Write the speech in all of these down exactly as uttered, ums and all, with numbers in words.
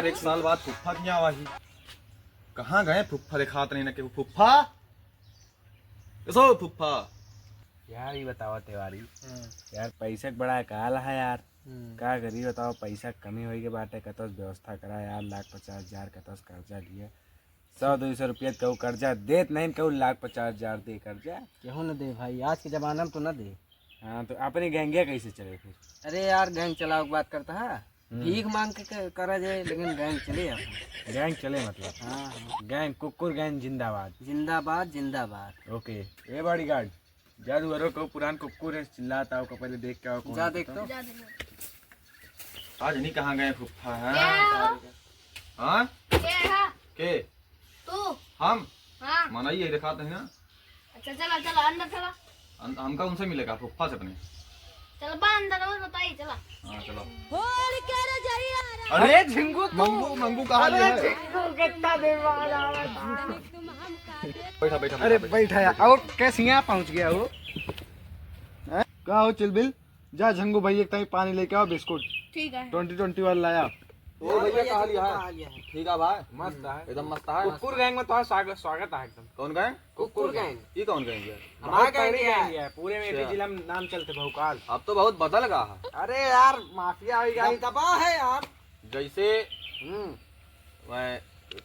एक साल बाद फुफ्फा किहाँ आवा ही। कहाँ गए फुफ्फा, देखात नहीं ना केहू। फुफ्फा, ए सो फुफ्फा। यार, ये बतावा तिवारी, हाँ। यार, पैसा के बड़ा अकाल है यार। हम्म। का करी बतावा, पैसा के कमी होई के बाटे, कतस व्यवस्था करा यार, लाख पचास हजार कतस कर्जा लिया। सौ दो सौ रुपया कहू कर्जा देत नहीं, कहू लाख पचास हजार दे कर्जा। केहू न दे भाई, आज के जमाना में तो न दे। हाँ, तो अपनी गैंगिया कैसे चले फिर? अरे यार, गैंग चलावे के बात करता है, हम्म। भीख मांग के क-, करा जाए, लेकिन गैंग चले अपन। गैंग चले मतलब? हाँ, हाँ। गैंग, कुकुर गैंग जिंदाबाद। जिंदाबाद, जिंदाबाद। ओके। ए बॉडीगार्ड, जा दुआरो को पुरान कुकुर है, चिल्लाता हो, को पहले देख के आओ, कौन जा है देख तो। तो। जा देख। आज नहीं कहाँ गए फुफ्फा, हाँ? क्या? हाँ? क्या है? के? तू? हम? हाँ। मनई है, देखात नहीं ना। अच्छा, चला, चला, अंदर चला। अन-, हमका उनसे मिलेगा, फुफ्फा से अपने। चल बा अंदर और बताई, चला। हाँ, चलो। अरे झिंगू, तू। मंगू, मंगू कहाँ अरे गया है? झिंगू, कितना देर बाद आवा। बैठा, बैठा, अरे बैठा, बैठा। बैठा यार। और कैसे यहाँ पहुँच गया वो? हैं? का हो चिलबिल? जा झंगू भैया के ताई पानी लेके आओ, बिस्कुट। ठीक है। ट्वेंटी ट्वेंटी वाला लाया। ओ भैया, कहाँ लिया है? कहाँ लिया है? ठीक है भाई। मस्त है। एकदम मस्त है। कुकुर गैंग में तोहार स्वागत, स्वागत है एकदम। कौन गैंग? कुकुर गैंग। ये कौन गैंग है? हमारा बहुत गैंग तगड़ी है। गैंग है। पूरे में अच्छा। जिला में नाम चलते भौकाल। अब तो बहुत बदल गया है। अरे यार, माफिया हो गया। दबदबा है यार। जैसे हम्म। वह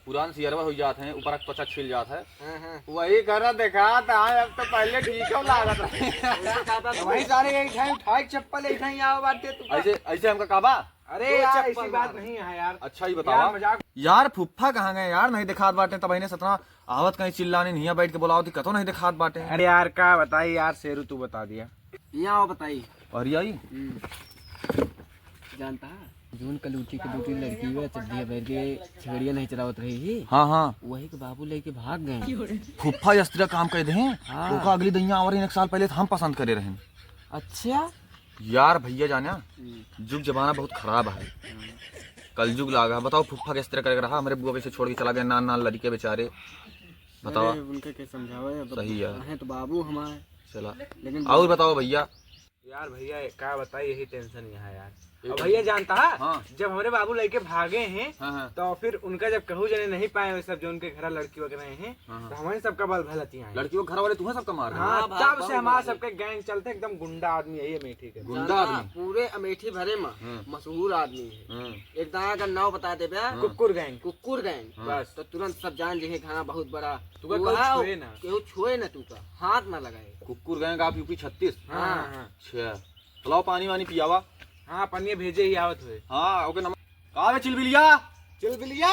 पुरान सियरवा हो जात है, ऊपर का त्वचा छिल जात है। हाँ, हाँ। वही करा देखा था, अब तो पहले ठीक हो लागत है। वही सारे एक ठाई उठाई चप्पल एक ठाई आओ बाटे तू। ऐसे, ऐसे हमका कहबा? अरे दो यार, चप्पल ऐसी बात मार। नहीं है यार। अच्छा, ये यार, बतावा। मजाक। यार, फुफ्फा कहाँ गए यार? नहीं दिखात बाटे, तब इन्हें सतना आवत कहीं चिल्लाने, हियाँ बैठ के बोलावत ही, कतो नहीं दिखात बाटे। अरे यार, का बताई यार, शेरू तू बता दिया। यहाँ आओ बताई। और ये आई? हम्म। जानता है, जोन कलूटी के दो तीन लड़की हुआ, चड्ढिया पहन के छेड़िया नहीं चलावत रही ही। हाँ, हाँ। वही के बाबू लेके भाग गए। फुफ्फा यस्त्रा काम कर दे हैं। हाँ। ओका अगली दैया और एक साल पहले तो हम पसंद करे रहन। अच्छा। यार भैया जाने, हम्म। जुग जमाना बहुत खराब है। हाँ। कलजुग लागा है। बताओ फुफ्फा किस तरह करके रहा, हमरे बुआ कैसे छोड़ के चला गया, नान नान लड़के बेचारे। बतावा। अरे, उनके के समझावे, अब सही है। हैं तो बाबू हमारे। चला। लेकिन और बताओ भैया। यार भैया, का बताई, यही टेंशन यहाँ यार। ये अब भैया जानता है, हाँ। जब हमरे बाबू लेके भागे हैं, हाँ, हाँ। तो फिर उनका जब कहू जने नहीं पाए, वो सब जो उनके घर लड़की वगैरह हैं, हाँ, हाँ। तो हमारे सबका बल भलती आए। लड़की वो घर वाले तुम्हें सबका मार रहे हैं। हाँ, हाँ, भाई, तब से बहुत हमारा मार रहे। सबके गैंग चलते, एकदम गुंडा आदमी है ये अमेठी के। गुंडा जानता, आदमी। पूरे अमेठी भरे में हाँ। मशहूर आदमी है। हाँ। एक दाया का नाव बता देबे, हाँ। कुकुर गैंग। कुकुर गैंग। हाँ। बस। तो तुरंत सब जान जे है, हाँ, बहुत बड़ा। तू का वो केहू है, छुए ना। केहू छुए ना तू का, हाथ ना लगाए। कुकुर गैंग आप यूपी छत्तीस? हाँ, हाँ, हाँ। अच्छा। बुलाओ पानी वानी पियावा। हाँ, पनिया भेजे ही आवत हुए। हाँ, ओके नमस्कार। का बे चिलबिलिया? चिलबिलिया?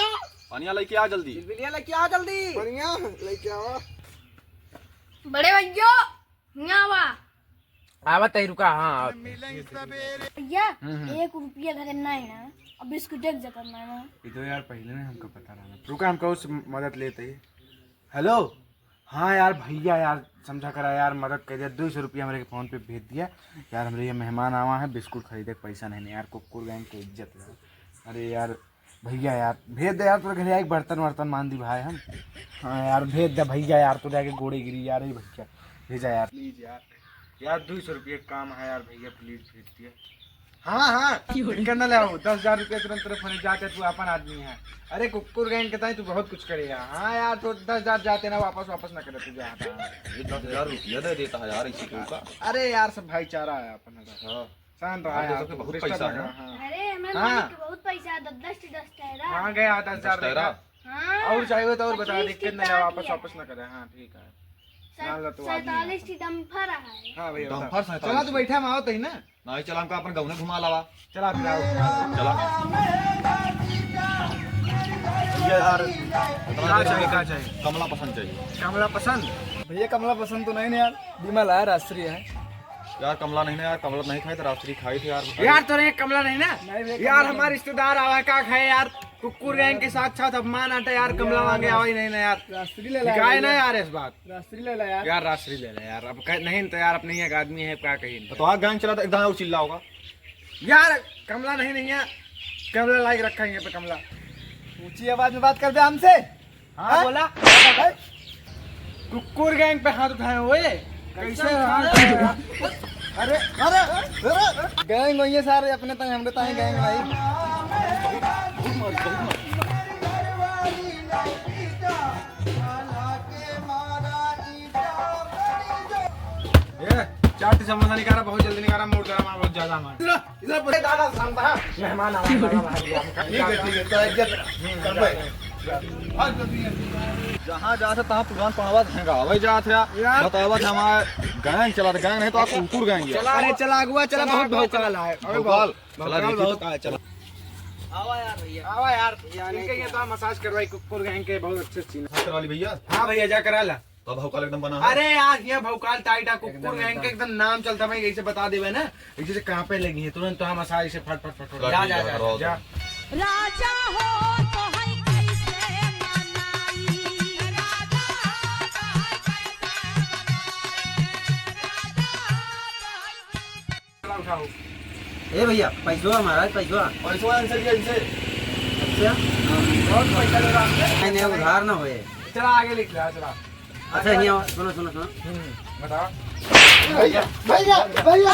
पनिया लेके आ जल्दी। चिलबिलिया लेके आ जल्दी। पनिया लेके आवा। बड़े भैया, हियाँ आवा। आवत है, रुका, हाँ, आवत है। भैया, हम्म, हम्म। एक रुपया घरे में नहीं ना, अब बिस्कुट एक जगह में ना। ये तो यार पहले ने हमको पता रहा। रुका, हमको उस मदद लेते ही। हेलो, हाँ यार भैया, यार समझा करा यार, मदद कर दिया, दो सौ रुपया हमरे के फोन पे भेज दिया। यार हमरे ये मेहमान आवा है, बिस्कुट खरीदे के पैसा नहीं, नहीं यार, कुकुर गैंग के इज्जत यार। अरे यार भैया यार, भेज दे यार, तोरे घरे आके बर्तन वर्तन मान दी भाई हम। हाँ यार, भेज दे भैया यार, तोरे आगे गोड़े गिरी यार, ए भैया, भेजा यार, प्लीज यार। यार, दो सौ रुपया काम है यार भैया, प्लीज भेज दिया। हाँ, हाँ, दिक्कत ना ले आओ, दस हजार रुपया तुरंत तेरे फोन जाते, तू अपन आदमी है। अरे कुकुर गैंग के ताई तू बहुत कुछ करे यार। हाँ यार, तो दस हजार जाते ना, वापस, वापस ना करे तू जा। ये दस हजार रुपया दे देता है यार, इसी को का। अरे यार, सब भाईचारा है अपन का। हाँ। शांत रहा अरे, यार, सबके तू बहुत डिस्टर्ब पैसा ना है कर, ना। हाँ। अरे, हमें हाँ। मालिक के बहुत पैसा है, दस, दस टी दस टायरा। हाँ, गया दस हजार दस टायरा? रुपया। हाँ। और चाहिए तो और बता, पच्चीस दिक्कत टी नहीं है, वापस, टाकिया। वापस ना करे। हाँ, ठीक है। सै-, मान लो तू आदमी है। सैंतालीस टी डंपर है। हाँ भैया, डंपर बता। सैंतालीस चला, तू टी। बैठा, हम आओ तही ना। नहीं, चला, हमका अपन गौने घुमा लावा। चला, फिर आओ। चला। ये यार, का चाहिए, का चाहिए? कमला पसंद चाहिए। कमला पसंद? भैया, कमला पसंद तो नहीं ना यार, विमल है, राष्ट्रीय है। यार, कमला नहीं ना यार, कमला नहीं खाई तो राष्ट्रीय खाई थे यार। यार, तोरे कमला नहीं ना? नहीं भैया, यार, कमला हमारे नहीं। रिश्तेदार आवा है, का खाए यार? कुकुर गैंग के साथ साथ अपमान आटा यार, भैया, कमला मांगे आवा ही नहीं ना यार। राष्ट्रीय ले ला, ठिकाए ना भैया। यार इस बात। राष्ट्रीय ले ला यार। यार, राष्ट्रीय ले ला यार, अब कह-, नहीं तो यार, अपने ही एक आदमी है, क्या कहीं। तो आग गैंग चला तो एक दाना चिल्ला होगा। यार, कमला नहीं, नहीं है, कमला लाइक रखा है यहाँ पे, कमला। ऊंची आवाज में बात कर दे हमसे। हाँ, हाँ? बोला। कुकुर गैंग पे हाथ उठाए हुए, कैसे हाथ उठाए? अरे, अरे, अरे, गैंग वही है सारे, अपने ताई, हमरे ताई गैंग भाई। ए, चाट समोसा निकाला, बहुत जल्दी निकाला, मूड गरम है, बहुत ज्यादा हमारा। इधर, इधर पर दादा, शांत रहा। मेहमान आ रहा है, दादा, भाई, हम ठीक है, ठीक है, तो इज्जत करबे। बहुत जल्दी है। जहाँ जात है, तहाँ पुरान पढ़ावा धांगा आवे जात है। यार। बतावत है, हमारे गैंग चला, गैंग नहीं तो आप कुकुर गैंग है। अरे, चला, अगुआ, चला, बहुत भौकाल है। अरे, भौकाल? चला, भौकाल देखी तो। बहुत है, चला। आवा यार भैया। आवा यार, इनके यहाँ तो हम मसाज करवाई, कुकुर गैंग के बहुत अच्छे सीन है। मसाज करवा ली भैया। हाँ भैया, जा करा ला। तो भौकाल एकदम बना है। अरे यार, ये भौकाल टाइट है, कुकुर एकदम, गैंग के एकदम। एकदम नाम चलता भाई, ऐसे बता देवे ना, ऐसे से कांपे लगी है तुरंत, तो हम मसाज से फट, फट, फट, फट। जा, जा, जा, जा। राजा हो तो है कैसे मनाई, राजा हो तो है कैसे मनाई, राजा हो तो है कैसे। चला उठाओ। ए भैया, पैसवा महाराज, पैसवा। पैसवा इनसे लिया, इनसे। अच्छा? हाँ, बहुत पैसा ले रहा है। नहीं, नहीं, उधार ना होए। चला, आगे लिख ले, चला। अच्छा, हियाँ, सुनो, सुनो, सुनो। हम्म, बताओ। भैया, भैया, भैया।